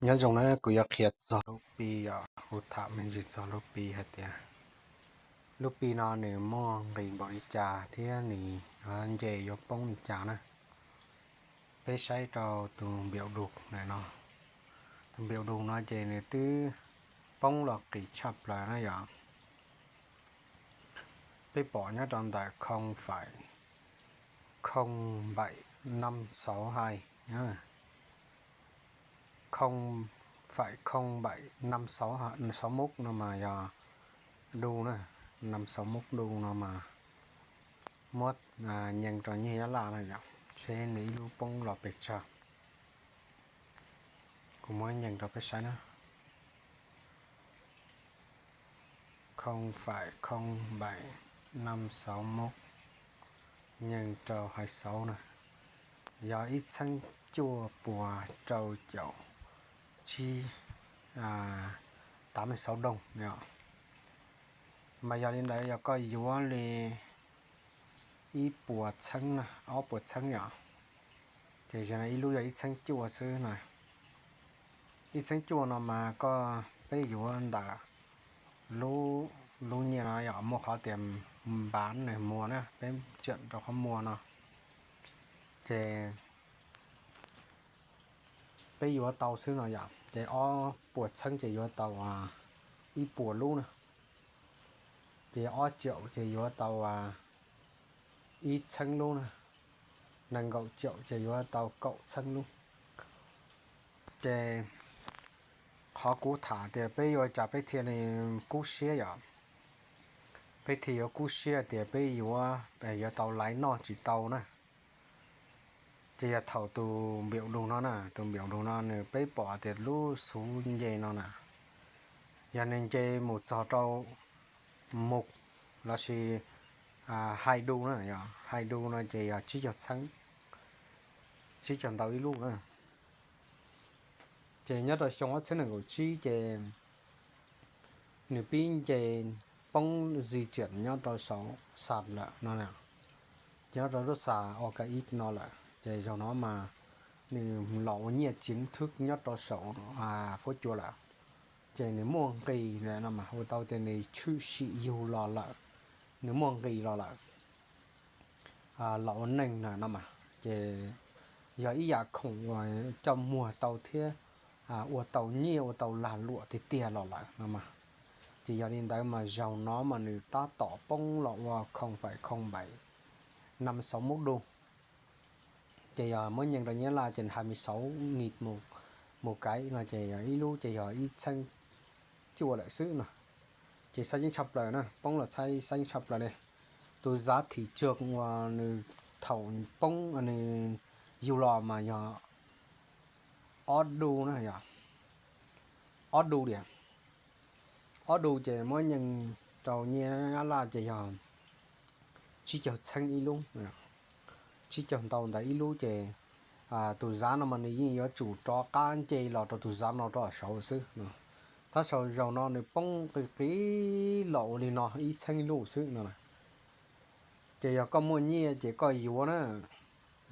Nyob zoo na, kuv yuav qhia txog lub Pi os, kuv tham me ntsis txog lub Pi hais tias lub Pi no nws muaj nqis npaum li cas thiab nws nce yuav poob li cas na. Peb saib rau tus npiu du no, tus npiu du no ces nws twb poob los qis tshaj plaws na yom. Peb pom nyob rau ntawm không phẩy không bảy năm sáu hai, không phẩy không bảy năm sáu mốt no mas yog du na, năm sáu mốt du no mas muab nyees rau nyiaj Nyab Laj na yom, seb nws ib lub poob los pes tsawg. Kuv muab nyees rau peb saib na. Không phẩy không bảy năm sáu mốt nyees rau hai sáu na, yog ib txheeb cuaj puas rau caum tsib, tám mươi sáu đồng yom. Mas yog li ntawd yog koj yuav li ib puas txheeb na, ob puas txheeb yom, ces zaum no ib lub yog ib txheeb cuaj xwb na. Ib txheeb cuaj no mas koj, peb yuav ntawm lub, lub nyiaj no yom, muaj qhov tias npav nws muag na, peb tseem rau qhov muag no, ces peb yuav tau xwb no yom, ces ob puas txheeb ces yuav tau ib puas lub na, ces ob caum ces yuav tau ib txheeb lub na, nees nkaum caum ces yuav tau kaum txheeb lub. Ces qhov kuv tham tias peb yuav cas peb thiaj li kub siab yom, peb thiaj yuav kub siab tias peb yuav, yuav tau laiv noj tsis tau na. Ces yog thaum tus npiu du no na, tus npiu du no nws, peb pom tias lub xuv nce no na, yog nws nce mus txog rau mus lossis hai du na, yog hai du no ces yog tsib caug txheeb, tsib caug ntau ib lub na. Ces nyob rau xyoo ob txhiab nees nkaum tsib ces nws pib nce poob di tiam nyob rau saum xas lawm no, ces nyob rau lub xas O K X no lawm, ces zaum no mas nws los ua nyiaj chính thức nyob rau saum fuab cua lawm. Ces nws muaj nqis no mas hu tau tias nws tshwm sim yug los lawm, nws muaj nqis los lawm, los ua neeg na no mas, ces yog ib yam khoom uas coj muag tau thiab ua tau nyiaj ua tau lag luam tiag tiag los lawm no mas. Ces yog li ntawd mas zaum no mas nws tab tom poob los ua không phẩy không bảy năm sáu mốt đô. Ces yog muab nyees rau Nyab Laj ces hai mươi sáu nghìn một cái no ces yog ib lub ces yog ib txheeb cuaj lawm xwb no. Ces xab yeeb tshaj plaws na, poob los xab yeeb tshaj plaws li. Tus giá thị trường uas nws thaum poob, nws yug los mas yog ob du na, yog ob du diam. Ob du ces muab nyees rau nyiaj Nyab Laj ces yog tsib caug txheeb ib lub, tsib caug ntau ntawd ib lub ces tus giá no mas nws yeej yuav tsum rov qab nce los rau tus giá no rau saud xwb no. Tab sis zaum no nws poob qis qis los ua li no ib txheeb lub xwb no. Ces yog koj muaj nyiaj ces koj yuav na,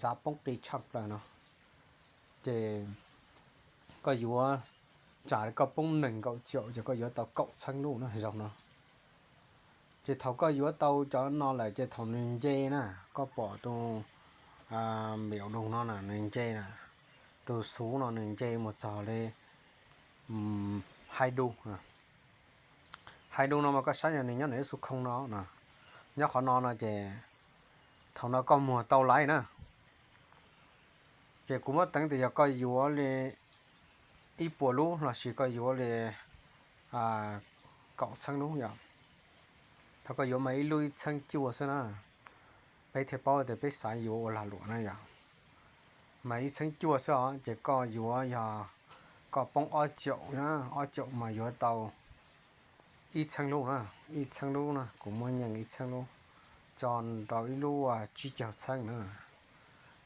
giá poob qis tshaj plaws no, ces koj yuav, tsam koj poob nees nkaum caum ces koj yuav tau kaum txheeb lub na zaum no. Ces thaum koj yuav tau cov no lawm ces thaum nws nce na, koj pom tus npiu du no na nws nce na, tus xuv no nws nce mus txog li hai du. Hai du no mas koj saib nws nyob ntawm lub xu khoo no, nyob qhov no no ces thaum no koj muag tau laiv na. Ces kuv muab teev tias yog koj yuav li ib puas lub lossis koj yuav li kaum txheeb lub yom. Thaum koj yuav mas ib lub ib txheeb cuaj xwb na, peb thiaj paub tias peb xav yuav ua lag luam na yom. Mas ib txheeb cuaj xwb os, ces koj yuav yog koj poob ob caum, ob caum mas yuav tau ib txheeb lub na, ib txheeb lub na, kuv muab nyees ib txheeb lub tso rau ib lub tsib caug txheeb na.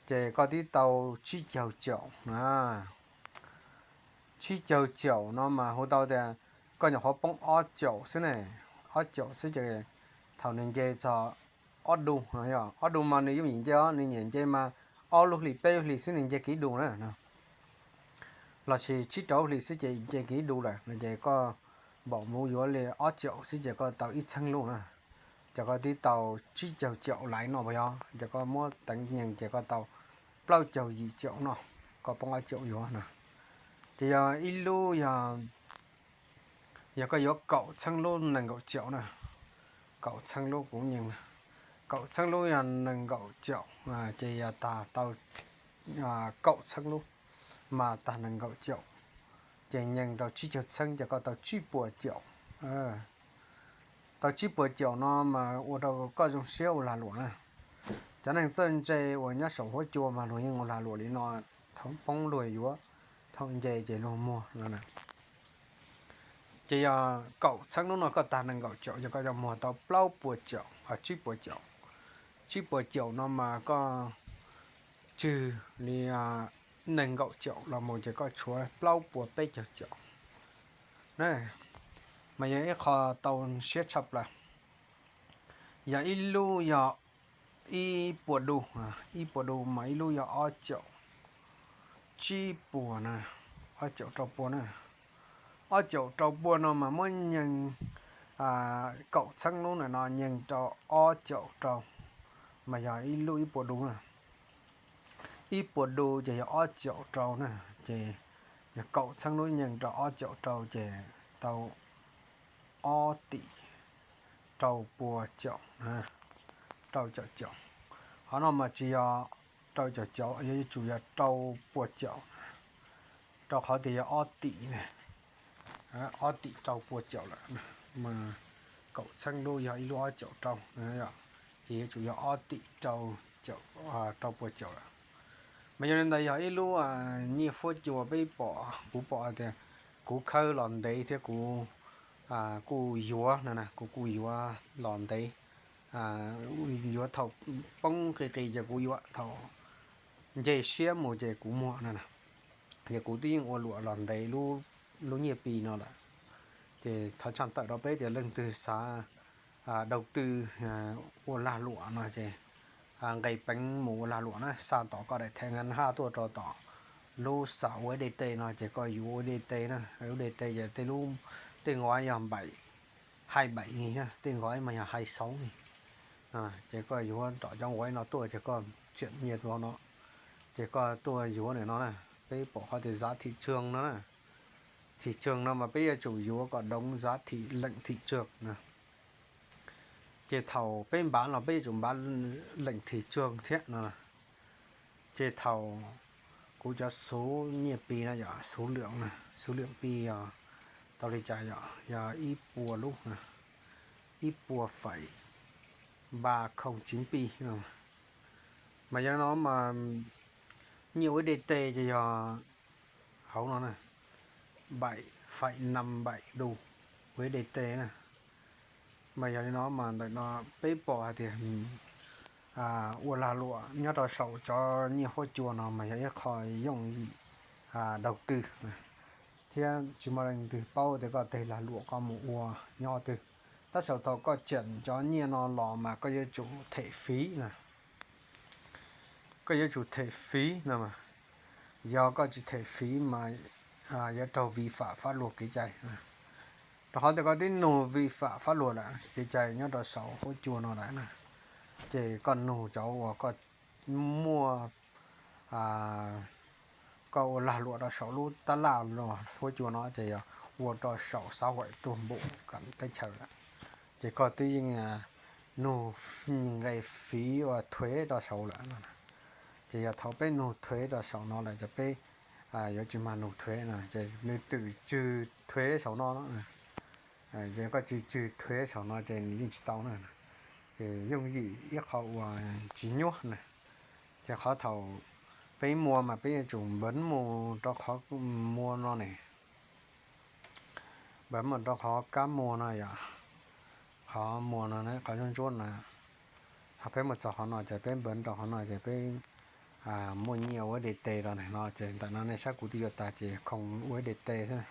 Ces koj twb tau tsib caug caum na. Tsib caug caum no mas hu tau tias koj nyuam qhuav poob ob caum xwb ne, ob caum xwb ces thaum nws nce txog ob du, ob du mas nws yooj yim nce os, nws nyiam nce mas ob lub hlis peb lub hlis xwb nws nce kiv du na. los sis tsib rau hlis xwb ces nce kiv du lawm no ces koj npaum mus yuav li ob caum xwb ces koj tau ib txheeb lub na. Ces koj twb tau tsib caug caum laiv no puas yog? Ces koj muab teev nyees ces koj tau plaub caug yim caum no, koj poob ob caum yuav na. Ces yog ib lub yog, yog koj yuav kaum txheeb lub nees nkaum caum na. Kaum txheeb lub kuv nyees, kaum txheeb lub yog nees nkaum caum, ces yog tag tau kaum txheeb lub mas tag nees nkaum caum, ces nyees rau tsib caug txheeb ces koj tau tsib puas caum. Tau tsib puas caum no mas ua rau koj zoo siab ua lag luam na. Cov neeg txawj ntse uas nyob saum huab cua mas luag yeej ua lag luam li no, thaum poob luag yuav, thaum nce ces luag muag no. Ces yog kaum txheeb lub no koj tag nees nkaum caum ces koj yuav muag tau plaub puas caum, tsib puas caum. Tsib puas caum no mas koj tswg li nees nkaum caum los mus ces koj tshuav plaub puas peb caug caum. Mas yog ib qho tau siab tshaj plaws. Yog ib lub yog ib puas du, ib puas du mas ib lub yog ob caum tsib puas na, ob caum rau puas na. Ob caum rau puas no mas muab nyees kaum txheeb lub ntawm no nyees rau ob caum rau, mas yog ib lub ib puas du na. Ib puas du ces yog ob caum rau na, ces yog kaum txheeb lub nyees rau ob caum rau ces tau ob tim rau puas caum, rau caum caum. Qhov no mas tsis yog rau caum caum, yuav tsum yog rau puas caum, rau qhov tias yog ob tim ne, ob tim rau puas caum lawm, mas kaum txheeb lub yog ib lub ob caum rau, ces yuav tsum yog ob tim rau puas caum lawm. Mas yog li ntawd yog ib lub nyiaj fuab cua peb pom, kuv pom tias kuv khawb los ntev thiab kuv kuj yuav no, kuv kuj yuav los ntev, yuav thaum poob qis qis ces kuv yuav, thaum nce siab mus ces kuv muag no. Ces kuv twb yeej ua luam los ntev lub nyiaj Pi no lawm. Ces thov tshaj tawm rau peb tias leej twg xav đầu tư ua lag luam no ces nqis peev mus ua lag luam na, xa tom koj daim thẻ ngân hàng tuaj rau tom lub xas USDT no ces koj yuav USDT na, USDT ces tej nqov yog bảy, hai bảy nghìn na, tej nqov mas yog hai sáu nghìn. Ces koj yuav nrom cov nqov no tuaj ces koj tsiam nyiaj tus no, ces koj tuaj yuav ntawm no na. Peb pom qhov tias giá thị trường no na, thị trường no mas peb yuav tsum yuav kom đúng giá thị, lệnh thị trường no. Ces thaum peb npav los peb yuav tsum npav lệnh thị trường thiab no. Ces thaum kuv cov xuv nyiaj Pi no yog xuv lwm, xuv lwm Pi yog tau li cas yog ib puas lub, ib puas phẩy ba không chín Pi no. Mas yog li no mas nyiaj USDT ces yog hauv no na, bảy phẩy năm bảy đô USDT na. Mas yog li no mas ntawm no peb pom hais tias ua lag luam nyob rau saum cov nyiaj huab cua no mas yog ib qho yooj yim đầu tư, thiab tsis muaj leej twg paub tias koj tej lag luam koj mus ua nyob twg. Tab sis thaum koj tsiam cov nyiaj no los mas koj yuav tsum them phí na, koj yuav tsum them phí no. Yog koj tsis them phí mas yuav raug vi phạm pháp luật kev cai. Rau qhov tias koj twb nug vi phạm pháp luật lawm, kev cai nyob rau saum huab cua no lawm na, ces koj nug cov uas koj muaj, koj ua lag luam rau saum lub tab laj huab cua no ces yog ua rau saum xã hội tuag npum kam teb chaws lawm. Ces koj twb yeej nug nqe phí uas thuế rau saud lawm no. Ces yog thaum peb nug thuế rau saum no lawm ces peb yuav tsis mag nug thuế no, ces nws twm tswg thuế saum no no. Ces koj tsis tswg thuế saum no ces nws yeej tsis tau na. Ces yooj yim ib qho uas tsis nyuaj na. Ces qhov thaum peb mua mas peb yuav tsum npeev mus rau qhov muag no ne. Npeev mus rau qhov kab muag no yom, qhov muag no, qhov ntsuab ntsuab no. Thaum peb mus txog qhov no ces peb npeev rau qhov no ces peb muaj nyiaj USDT rau no ces ntawm no nej saib kuv twb yuav tag ces khoo USDT xwb na.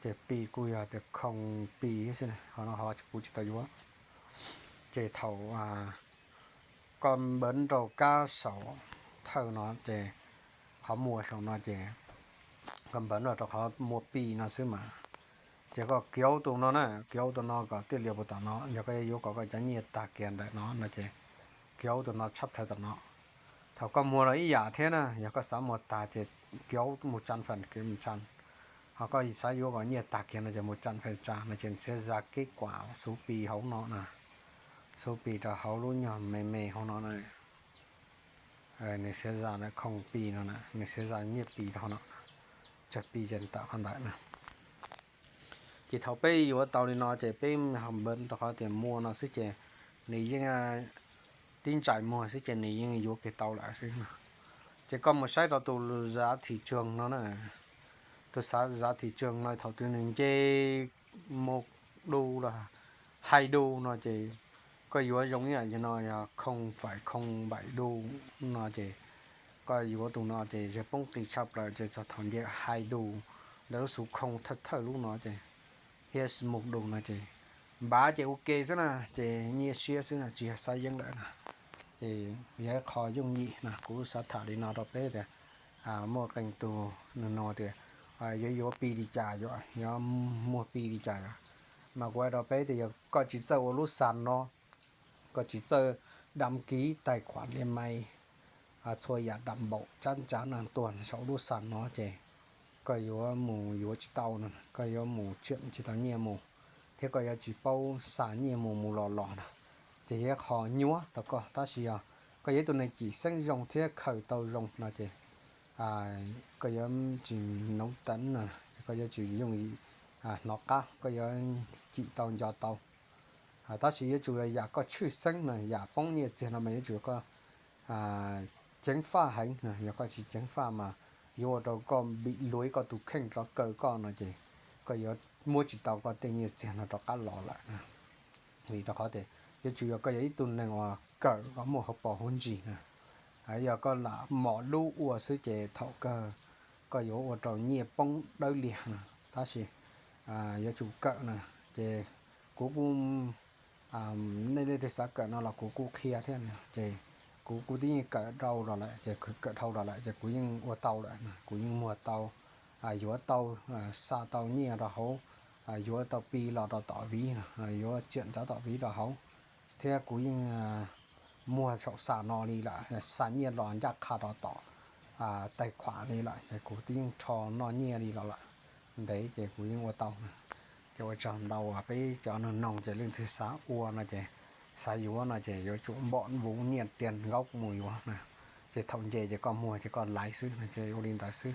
Ces Pi kuj yog tias khoo Pi xwb na, qhov no ho kuv tsis tau yuav. Ces thaum koj npeev rau kab saum thawj no ces qhov muag saum no ces koj npawv nrog rau qhov muag Pi no xwb mas. Ces koj kiav tus no na, kiav tus no kom tij li puas tom no, yog koj yuav yuav kom koj cov nyiaj tag kiag ntawm no no ces kiav tus no tshaj plaws tom no. Thaum koj muag los ib yam thiab na, yog koj xav muag tag ces kiav mus tsan fam mus tsan, ho koj xav yuav kom nyiaj tag kiag no ces mus tsan fam tsa no ces nws thiaj za keb kuam xuv Pi hauv no na, xuv Pi rau hauv lub nyuag me me hauv no na. Nws thiaj za khoom Pi no, nws thiaj za nyiaj Pi rau hauv no, tsawg Pi ces tawm qhov ntawd na. Ces thaum peb yuav tau li no ces peb npawv rau qhov tias muag no xwb ces nws yeej tib ntsais muag xwb ces nws yeej yuav kiag tau lawm xwb no. Ces koj mus saib rau tus zav thim tsoog no na, tus zav thim tsoog no thaum twg nws nce mus du los hais du no ces koj yuav zoo ib yam no yog khoom faim khoom npaim du no ces koj yuav tus no ces yog poob qis tshaj plaws ces txog thaum nce hais du, lawv lub xuv khoom thawj thawj lub no ces thiab mus du no ces npav ces ua ke xwb na, ces nyiaj siab xwb na, tsis yog xab yeeb lawm na. Ces yog ib qho yooj yim na, kuv xav tham li no rau peb tias muaj qee tus nug no tias yuav yuav Pi li cas, yuav muag Pi li cas yom. Mas kuv hais rau peb tias yog koj tsis txawj ua lub xa no, koj tsis txawj dam kiv tais khuam li mais, txhua yam dam npaum tsab ntsav no tuag saum lub xa no ces koj yuav mus yuav tsis tau no, koj yuav mus tsiam tsis tau nyiaj mus, thiab koj yuav tsis paub xa nyiaj mus mus los los na. Ces yog ib qho nyuaj rau koj, tab sis yog koj yog ib tug neeg cim xeeb zoo thiab khaws tau zoo no ces koj yuav tsis nuv teev no, koj yuav tsis yooj yim hnov qab, koj yuav cim tau nco tau. Tab sis yuav tsum yog yam koj tshwj xeeb no, yam poob nyiaj txiag no mas yuav tsum koj ceev faj heev no, yog koj tsis ceev faj mas yuav ua rau koj npim luag koj tus kheej rov kaw koj no ces koj yuav muab tsis tau koj tej nyiaj txiag no rov qab los lawm. Vim rau qhov tias yuav tsum yog koj yog ib tug neeg uas kawm kom muaj hauv paus hauv ntsis na. Yog koj lam mom dub ua xwb ces thaum kawg koj yuav ua rau nyiaj poob dawb liag no. Tab sis yuav tsum kawm no ces kuv kuj, nej leej twg xav kawm no los kuv kuj qhia thiab, ces kuv kuj twb yeej kawm dhau los lawm, ces kawm dhau los lawm ces kuv yeej ua tau lawm, kuv yeej muag tau, yuav tau, xa tau nyiaj rau hauv, yuav tau Pi los rau tom viv no, yuav tsiam cov tom viv rau hauv, thiab kuv yeej muag saum xa no li lawm, xa nyiaj los ncaj qha rau tom tais khuam li lawm, ces kuv twb yeej rho noj nyiaj li los lawm ntev ces kuv yeej ua tau na. Ces ua tsaug ntau peb cov nug noog ces leej twg xav ua no ces xav yuav no ces yuav tsum npom vuv nyiaj tiag nkaub mus yuav na. Ces thaum nce ces koj muag ces koj laiv xwb no, ces ua li ntawd xwb.